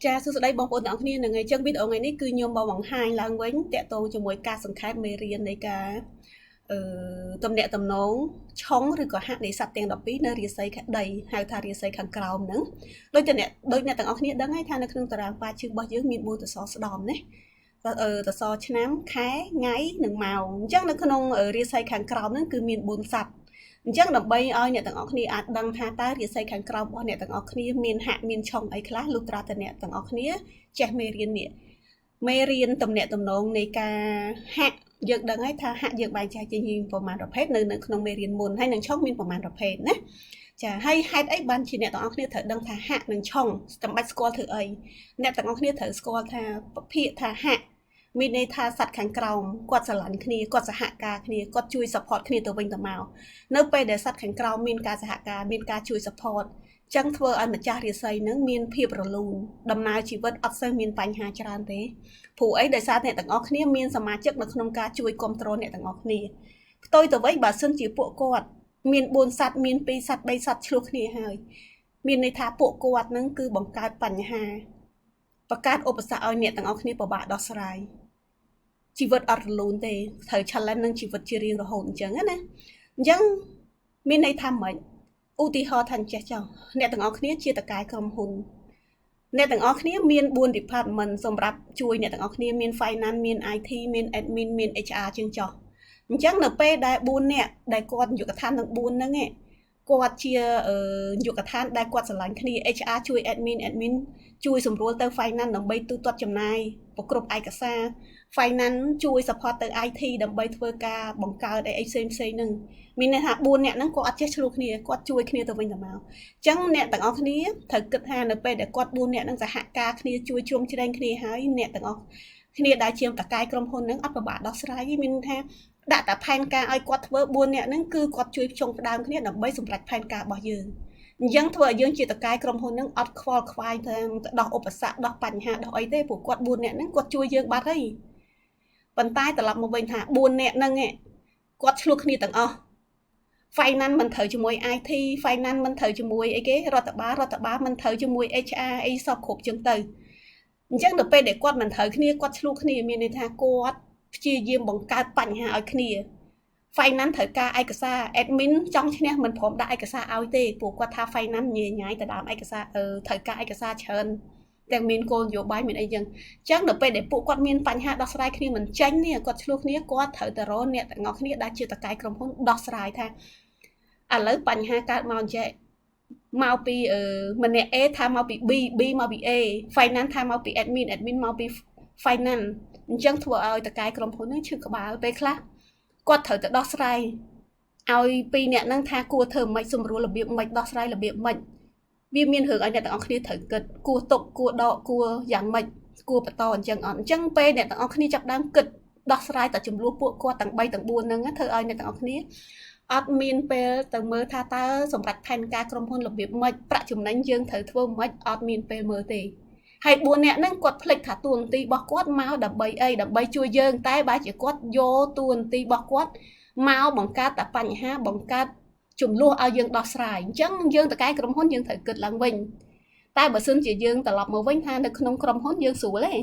ចាសួស្តីបងប្អូនទាំងអស់គ្នានឹងថ្ងៃចឹងវីដេអូថ្ងៃនេះគឺខ្ញុំមកបង្ហាញឡើងវិញតាក់ទងជាមួយការសង្ខេបមេរៀននៃការអឺតំណាក់តំណងឆុងឬក៏ហាក់នៃសត្វទាំង12នៅរាសីដីហៅថារាសីខាងក្រោមហ្នឹងដូចតែអ្នកដូចអ្នកទាំងអស់គ្នាដឹងហើយថានៅក្នុងតារាងប៉ាជើងរបស់យើងមាន4សសរស្ដំណាសសរឆ្នាំខែថ្ងៃនិងម៉ោងអញ្ចឹងនៅក្នុងរាសីខាងក្រោមហ្នឹងគឺមាន4សត្វអញ្ចឹងដើម្បីឲ្យអ្នកទាំងអស់គ្នាអាចដឹងថាតើរាសីខាងក្រោមរបស់អ្នកទាំងអស់គ្នាមានហាក់មានឆុងអីខ្លះលុះត្រាតែអ្នកទាំងអស់គ្នាចេះមេរៀននេះមេរៀនតំណាក់តំណងនៃការហាក់យើងដឹងហើយថាហាក់យើងបែងចែកជាប្រមាណប្រភេទនៅក្នុងមេរៀនមុនហើយនឹងឆុងមានប្រមាណប្រភេទណាចាហើយហេតុអីបានជាអ្នកទាំងអស់គ្នាត្រូវដឹងថាហាក់និងឆុងចាំបាច់ស្គាល់ធ្វើអីអ្នកទាំងអស់គ្នាត្រូវស្គាល់ថាភាកថាហាក់មានន័យថាសត្វខាងក្រោមគាត់ស្រឡាញ់គ្នាគាត់សហការគ្នាគាត់ជួយ support គ្នាទៅវិញទៅមកនៅពេលដែលសត្វខាងក្រោមមានការសហការមានការជួយ support ចឹងធ្វើឲ្យម្ចាស់រាសីនឹងមានភាពរលូនដំណើរជីវិតអត់សូវមានបញ្ហាច្រើនទេព្រោះអីដោយសារអ្នកទាំងអស់គ្នាមានសមាជិកនៅក្នុងការជួយគ្រប់គ្រងអ្នកទាំងអស់គ្នាផ្ទុយទៅវិញបើសិនជាពួកគាត់មាន4សត្វមាន2សត្វ3សត្វឆ្លោះគ្នាហើយមានន័យថាពួកគាត់នឹងគឺបង្កើតបញ្ហាបង្កើតឧបសគ្គឲ្យអ្នកទាំងអស់គ្នាពិបាកដោះស្រាយជីវិតអត់រលូនទេត្រូវ challenge នឹងជីវិតជារៀងរហូតអញ្ចឹងណាអញ្ចឹងមានន័យថាម៉េចឧទាហរណ៍ថាអញ្ចេះចុះអ្នកទាំងអស់គ្នាជាតកែក្រុមហ៊ុនអ្នកទាំងអស់គ្នាមាន4 department សម្រាប់ជួយអ្នកទាំងអស់គ្នាមាន finance មាន IT មាន admin មាន HR ជាងចុះអញ្ចឹងនៅពេលដែល4នាក់ដែលគាត់នាយកដ្ឋានទាំង4ហ្នឹងគាត់ជានាយកដ្ឋានដែលគាត់ស្រឡាញ់គ្នា HR ជួយ admin admin ជួយសម្រួលទៅ finance ដើម្បីទូទាត់ចំណាយប្រគ្រប់ឯកសារ finance ជួយ support ទៅ IT ដើម្បីធ្វើការបង្កើតអីផ្សេងផ្សេងហ្នឹងមានន័យថា4នាក់ហ្នឹងគាត់អត់ចេះឆ្លោះគ្នាគាត់ជួយគ្នាទៅវិញទៅមកអញ្ចឹងអ្នកទាំងអស់គ្នាត្រូវគិតថានៅពេលដែលគាត់4នាក់ហ្នឹងសហការគ្នាជួយជ្រោមជ្រែងគ្នាហើយអ្នកទាំងអស់គ្នាដែលជាតកែក្រុមហ៊ុនហ្នឹងអត់ពិបាកដោះស្រាយទេមានថាដាក់តែផែនការឲ្យគាត់ធ្វើ4នាក់ហ្នឹងគឺគាត់ជួយផ្ចង់ផ្ដើមគ្នាដើម្បីសម្រេចផែនការរបស់យើងអញ្ចឹងធ្វើឲ្យយើងជាតកែក្រុមហ៊ុនហ្នឹងអត់ខ្វល់ខ្វាយទៅដោះឧបសគ្គដោះបញ្ហាដោះអីទេព្រោះគាត់4នាក់ហ្នឹងគាត់ជួយយើងបាត់ហើយប៉ុន្តែត្រឡប់មកវិញថា4នាក់ហ្នឹងគាត់ឆ្លោះគ្នាទាំងអស់ finance មិនត្រូវជាមួយ IT finance មិនត្រូវជាមួយអីគេរដ្ឋបាលរដ្ឋបាលមិនត្រូវជាមួយ HR អីសពគ្រប់ចឹងទៅអញ្ចឹងដល់ពេលដែលគាត់មិនត្រូវគ្នាគាត់ឆ្លោះគ្នាមានន័យថាគាត់ព្យាយាមបង្កើតបញ្ហាឲ្យគ្នា finance ត្រូវការឯកសារ admin ចង់ឈ្នះមិនព្រមដាក់ឯកសារឲ្យទេព្រោះគាត់ថា finance ញ៉ៃញ៉ៃទៅដើមឯកសារត្រូវការឯកសារច្រើនទាំងមានគោលនយោបាយមានអីចឹងអញ្ចឹងដល់ពេលដែលពួកគាត់មានបញ្ហាដោះស្រាយគ្នាមិនចេញនេះគាត់ឆ្លោះគ្នាគាត់ត្រូវតែរកអ្នកទាំងអស់គ្នាដែលជាតកែក្រុមហ៊ុនដោះស្រាយថាឥឡូវបញ្ហាកើតមកអញ្ចេះមកពីម្នាក់ A ថាមកពី B B មកពី A finance ថាមកពី admin admin មកពី finance អញ្ចឹងធ្វើឲ្យតកែក្រុមហ៊ុនហ្នឹងឈឺក្បាលពេលខ្លះគាត់ត្រូវតែដោះស្រាយឲ្យពីរអ្នកហ្នឹងថាគួរធ្វើម៉េចសម្រួលរបៀបម៉េចដោះស្រាយរបៀបម៉េចវាមានរឿងឲ្យអ្នកទាំងអស់គ្នាត្រូវគិតគួរទុកគួរដកគួរយ៉ាងម៉េចគួរបន្តអញ្ចឹងអត់អញ្ចឹងពេលអ្នកទាំងអស់គ្នាចាប់ដើមគិតដោះស្រាយតែចំនួនពួកគាត់ទាំង3ទាំង4ហ្នឹងធ្វើឲ្យអ្នកទាំងអស់គ្នាអត់មានពេលទៅមើលថាតើសម្រាប់ផែនការក្រុមហ៊ុនរបៀបម៉េចប្រាក់ចំណេញយើងត្រូវធ្វើម៉េចអត់មានពេលមើលទេហើយ4នាក់ហ្នឹងគាត់ភ្លេចថាតួនាទីរបស់គាត់មកដើម្បីអីដើម្បីជួយយើងតែបែរជាគាត់យកតួនាទីរបស់គាត់មកបង្កើតតែបញ្ហាបង្កើតចំនួនឲ្យយើងដោះស្រាយអញ្ចឹងយើងតកែក្រុមហ៊ុនយើងត្រូវគិតឡើងវិញតែបើសិនជាយើងត្រឡប់មកវិញថានៅក្នុងក្រុមហ៊ុនយើងស្រួលទេ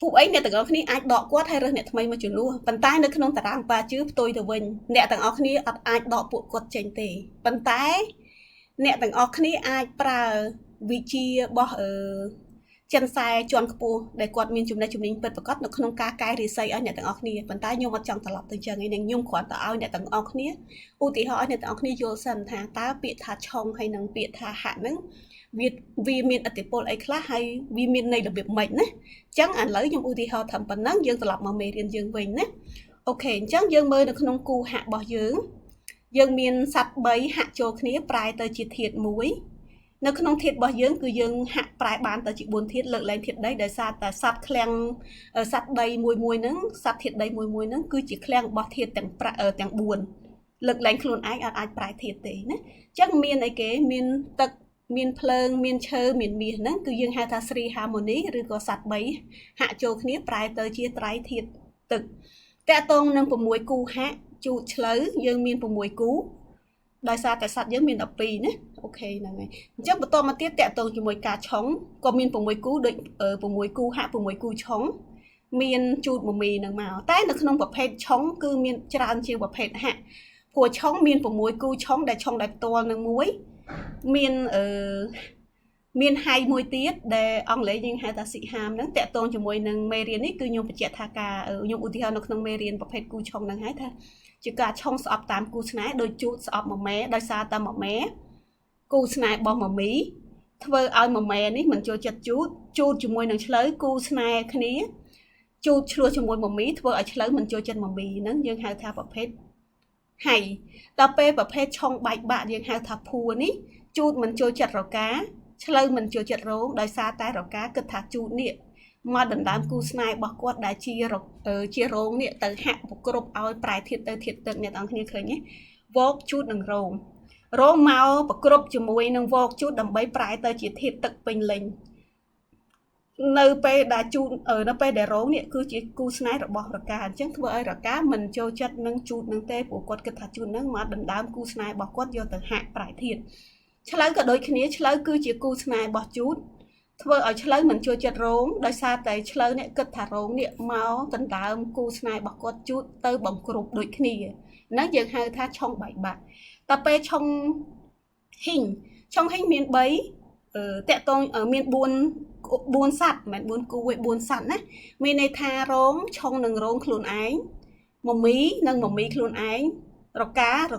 ពួកអីអ្នកទាំងអស់គ្នាអាចដកគាត់ហើយរើសអ្នកថ្មីមកជំនួសប៉ុន្តែនៅក្នុងតារាងប៉ាជឿផ្ទុយទៅវិញអ្នកទាំងអស់គ្នាអត់អាចដកពួកគាត់ចេញទេប៉ុន្តែអ្នកទាំងអស់គ្នាអាចប្រើវិជារបស់អឺចិនសែជាន់ខ្ពស់ដែលគាត់មានចំណេះជំនាញពិតប្រាកដនៅក្នុងការកែរិស័យឲ្យអ្នកទាំងអស់គ្នាប៉ុន្តែខ្ញុំអត់ចង់ត្រឡប់ទៅចឹងឯងខ្ញុំគ្រាន់តែឲ្យអ្នកទាំងអស់គ្នាឧទាហរណ៍ឲ្យអ្នកទាំងអស់គ្នាយល់សិនថាតើពាក្យថាឆុងហើយនិងពាក្យថាហាក់ហ្នឹងវាមានឥទ្ធិពលអីខ្លះហើយវាមានន័យរបៀបម៉េចណាអញ្ចឹងឥឡូវខ្ញុំឧទាហរណ៍ត្រឹមប៉ុណ្ណឹងយើងត្រឡប់មកមេរៀនយើងវិញណាអូខេអញ្ចឹងយើងមើលនៅក្នុងគូហាក់របស់យើងយើងមានសត្វ3ហាក់ចូលគ្នាប្រែទៅជាធាតុមួយនៅក្នុងធាតុរបស់យើងគឺយើងហាក់ប្រែបានទៅជា4ធាតុលើកលែងធាតុដីដោយសារតែសត្វឃ្លាំងសត្វដីមួយមួយហ្នឹងសត្វធាតុដីមួយមួយហ្នឹងគឺជាឃ្លាំងរបស់ធាតុទាំងទាំង4លើកលែងខ្លួនឯងអត់អាចប្រែធាតុទេណាអញ្ចឹងមានអីគេមានទឹកមានភ្លើងមានឈើមានមាសហ្នឹងគឺយើងហៅថា Three Harmony ឬក៏សត្វ3ហាក់ចូលគ្នាប្រែទៅជាត្រៃធាតុទឹកតកតងនឹង6គូហាក់ជូតឆ្លូវយើងមាន6គូដោយសារតែសត្វយើងមាន12ណា OK ហ្នឹងហើយអញ្ចឹងបន្តមកទៀតតកតងជាមួយការឆុងក៏មាន6គូដូច6គូហាក់6គូឆុងមានជូតមមីនឹងមកតែនៅក្នុងប្រភេទឆុងគឺមានច្រើនជាងប្រភេទហាក់ព្រោះឆុងមាន6គូឆុងដែលឆុងដែលផ្ទាល់នឹងមួយមានអឺមានហៃមួយទៀតដែលអង់គ្លេសយើងហៅថាស៊ីហាមហ្នឹងតកតងជាមួយនឹងមេរៀននេះគឺខ្ញុំបញ្ជាក់ថាការខ្ញុំឧទាហរណ៍នៅក្នុងមេរៀនប្រភេទគូឆុងហ្នឹងហើយថាជាការឆុងស្អប់តាមគូស្នេហ៍ដោយជូតស្អប់មួយម៉ែដោយសារតែមួយម៉ែគូស្នេហ៍របស់ម៉មីធ្វើឲ្យមួយម៉ែនេះមិនចូលចិត្តជូតជូតជាមួយនឹងឆ្លូវគូស្នេហ៍គ្នាជូតឆ្លោះជាមួយម៉មីធ្វើឲ្យឆ្លូវមិនចូលចិត្តម៉មីហ្នឹងយើងហៅថាប្រភេទហៃដល់ពេលប្រភេទឆុងបែកបាក់យើងហៅថាភួរនេះជូតមិនចូលចិត្តរកាឆ្លូវមិនចូលចិត្តរោងដោយសារតែរកាគិតថាជូតនេះមកដណ្ដើមគូស្នេហ៍របស់គាត់ដែលជារោងនេះទៅហាក់ប្រគ្រប់ឲ្យប្រែធាតទៅធាតទឹកអ្នកទាំងគ្នាឃើញទេវោកជូតនឹងរោងរោងមកប្រគ្រប់ជាមួយនឹងវោកជូតដើម្បីប្រែទៅជាធាតទឹកពេញលេញនៅពេលដែលជូតនៅពេលដែលរោងនេះគឺជាគូស្នេហ៍របស់រកាអញ្ចឹងធ្វើឲ្យរកាមិនចូលចិត្តនឹងជូតនឹងទេព្រោះគាត់គិតថាជូតនឹងមកដណ្ដើមគូស្នេហ៍របស់គាត់យកទៅហាក់ប្រែធាតឆ្លូវក៏ដូចគ្នាឆ្លូវគឺជាគូស្នេហ៍របស់ជូតធ្វើឲ្យឆ្លូវមិនចូលចិត្តរោងដោយសារតែឆ្លូវនេះគិតថារោងនេះមកដណ្ដើមគូស្នេហ៍របស់គាត់ជូតទៅបង្គ្រប់ដូចគ្នាហ្នឹងយើងហៅថាឆុងបែកបាក់តែពេលឆុងហ៊ីងឆុងហ៊ីងមាន3តកតងមាន4សัตว์មិនមែន4គូទេ4សัตว์ណាមានន័យថារោងឆុងនឹងរោងខ្លួនឯងមមីនិងមមីខ្លួនឯងរការ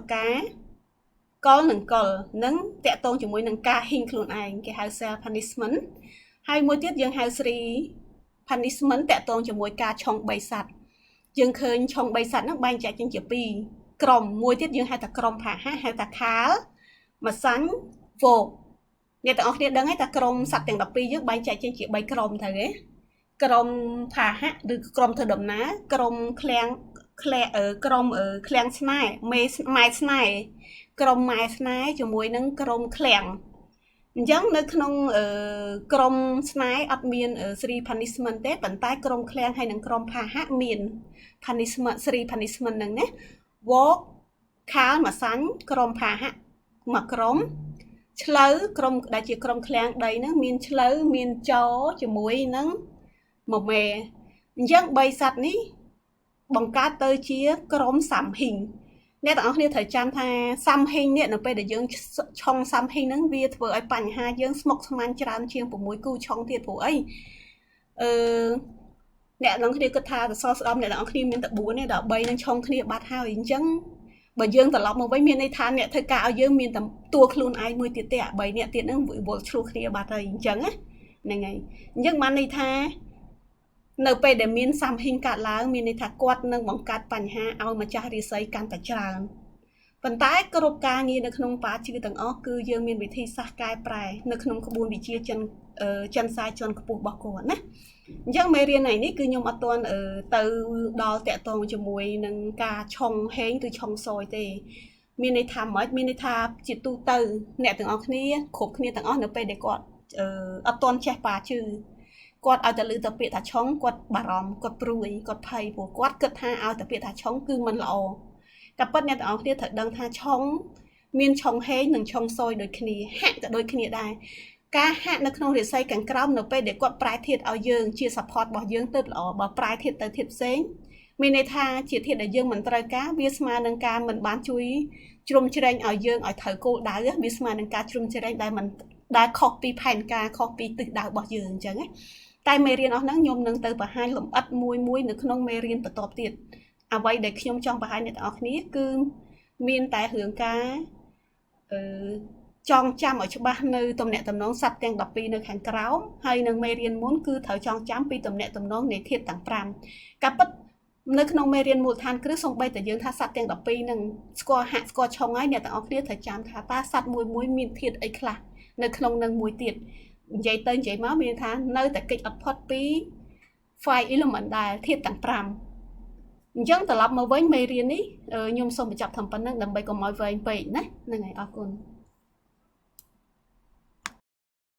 កលនិងកលនឹងតកតងជាមួយនឹងការហ៊ីងខ្លួនឯងគេហៅ self punishment ហើយមួយទៀតយើងហៅ three punishment តកតងជាមួយការឆុង3សัตว์យើងឃើញឆុង3សัตว์ហ្នឹងបែងចែកចេញជា2ក្រុមមួយទៀតយើងហៅថាក្រុមផាហៈហៅថាខាលម្សាញ់វោកអ្នកទាំងអស់គ្នាដឹងហើយថាក្រុមសត្វទាំង12យើងបែងចែកចេញជា3ក្រុមទៅទេក្រុមផាហៈឬក្រុមធ្វើដំណើរក្រុមឃ្លាំងក្រុមឃ្លាំងស្នេហ៍មេម៉ែស្នេហ៍ក្រុមម៉ែស្នេហ៍ជាមួយនឹងក្រុមឃ្លាំងអញ្ចឹងនៅក្នុងក្រុមស្នេហ៍អត់មាន three punishment ទេប៉ុន្តែក្រុមឃ្លាំងហើយនិងក្រុមផាហៈមាន punishment three punishment ហ្នឹងណាវោកខាលម្សាញ់ក្រុមផាហៈមួយក្រុមឆ្លូវក្រុមដែលជាក្រុមឃ្លាំងដីហ្នឹងមានឆ្លូវមានចោជាមួយនឹងមមេអញ្ចឹង3សត្វនេះបង្កើតទៅជាក្រុមសាំហ៊ីងអ្នកទាំងអស់គ្នាត្រូវចាំថាសាំហ៊ីងនេះនៅពេលដែលយើងឆុងសាំហ៊ីងហ្នឹងវាធ្វើឲ្យបញ្ហាយើងស្មុគស្មាញច្រើនជាង6គូឆុងទៀតព្រោះអីអឺអ្នកទាំងគ្នាគិតថាសសរស្ដំអ្នកទាំងអស់គ្នាមានតែ4ទេដល់3នឹងឆុងគ្នាបាត់ហើយអញ្ចឹងបើយើងត្រឡប់មកវិញមានន័យថាអ្នកធ្វើការឲ្យយើងមានតែតួខ្លួនឯងមួយទៀតទេអា3អ្នកទៀតហ្នឹងវល់ឆ្លោះគ្នាបាត់ហើយអញ្ចឹងណាហ្នឹងហើយអញ្ចឹងបានន័យថានៅពេលដែលមានសាំហ៊ីងកាត់ឡើងមានន័យថាគាត់នឹងបង្កើតបញ្ហាឲ្យម្ចាស់រាសីកាន់តែច្រើនប៉ុន្តែគ្រប់ការងារនៅក្នុងបាជឿទាំងអស់គឺយើងមានវិធីសាស្ត្រកែប្រែនៅក្នុងក្បួនវិជាចិនសាយជាន់ខ្ពស់របស់គាត់ណាអញ្ចឹងមេរៀនថ្ងៃនេះគឺខ្ញុំអត់ទាន់ទៅដល់តាក់ទងជាមួយនឹងការឆុងហេងឬឆុងសយទេមានន័យថាម៉េចមានន័យថាជាទូទៅអ្នកទាំងអស់គ្នាគ្រប់គ្នាទាំងអស់នៅពេលដែលគាត់អត់ទាន់ចេះបាជឿគាត់ឲ្យតែលឺទៅពាក្យថាឆុងគាត់បារម្ភគាត់ព្រួយគាត់ភ័យព្រោះគាត់គិតថាឲ្យតែពាក្យថាឆុងគឺមិនល្អតែប៉ុតអ្នកទាំងអស់គ្នាត្រូវដឹងថាឆុងមានឆុងហេងនិងឆុងសយដូចគ្នាហាក់ក៏ដូចគ្នាដែរការហាក់នៅក្នុងរិស័យខាងក្រោមនៅពេលដែលគាត់ប្រែធាតឲ្យយើងជា support របស់យើងទៅល្អបើប្រែធាតទៅធាតផ្សេងមានន័យថាជាធាតដែលយើងមិនត្រូវការវាស្មើនឹងការមិនបានជួយជ្រោមជ្រែងឲ្យយើងឲ្យត្រូវគោលដៅវាស្មើនឹងការជ្រោមជ្រែងដែលមិនដែលខុសពីផែនការខុសពីទិសដៅរបស់យើងអញ្ចឹងណាតែមេរៀនអស់ហ្នឹងខ្ញុំនឹងទៅបង្ហាញលម្អិតមួយមួយនៅក្នុងមេរៀនបន្តទៀតអ្វីដែលខ្ញុំចង់បង្ហាញអ្នកទាំងអស់គ្នាគឺមានតែរឿងការអឺចងចាំឲ្យច្បាស់នៅទំនាក់ទំនងសត្វទាំង12នៅខាងក្រោមហើយនឹងមេរៀនមុនគឺត្រូវចងចាំពីទំនាក់ទំនងនៃធាតុទាំង5ការពិតនៅក្នុងមេរៀនមូលដ្ឋានគ្រឹះសូម្បីតែយើងថាសត្វទាំង12នឹងស្គាល់ហាក់ស្គាល់ឆុងហើយអ្នកទាំងអស់គ្នាត្រូវចាំថាតើសត្វមួយមួយមានធាតុអីខ្លះនៅក្នុងនឹងមួយទៀតនិយាយទៅនិយាយមកមានថានៅតែកិច្ចអត់ផុតពី five element ដែលធាតុទាំង5អញ្ចឹងត្រឡប់មកវិញមេរៀននេះខ្ញុំសូមបញ្ចប់ត្រឹមប៉ុណ្្នឹងដើម្បីកុំឲ្យវែងពេកណាហ្នឹងហើយអរគុណ។